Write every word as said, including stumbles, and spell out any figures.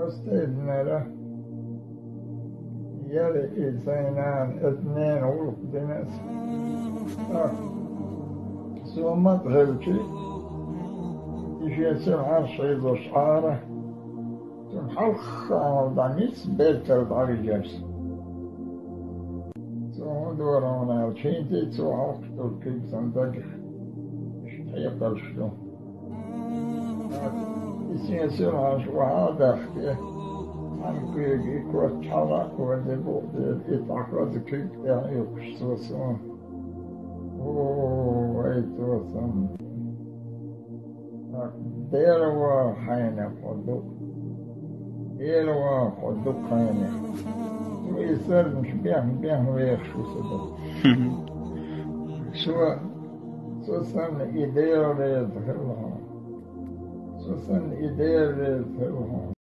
Стайднара яра и сайнан эднен улуп динас. Так. Со ма тӀелчи, иже сен хьан шайзош Ӏара. Цун хьалха дӀаниц бертал дӀавижарс. Цо хӀун дора хьуна аьлча, хӀинца цо хьалха тур куьг сан дагах. Иштта хьекхалш ду. И сен сирхьанаш вахьа а дахке, хьан куьйга и коч хьала а вазе букъ дера, и тӀакхаза куьг тӀехь юккуш цо суна. О, вай цо сан. Дера ваха хьайна кхо ду. Дера ваха кхо ду хьайна. Цу и сарнаш бехна-бехна вехаш ву со ду. Цо, цо санна и Дела реза хилла хьуна. Цо санна и Дела реза хилла хьуна.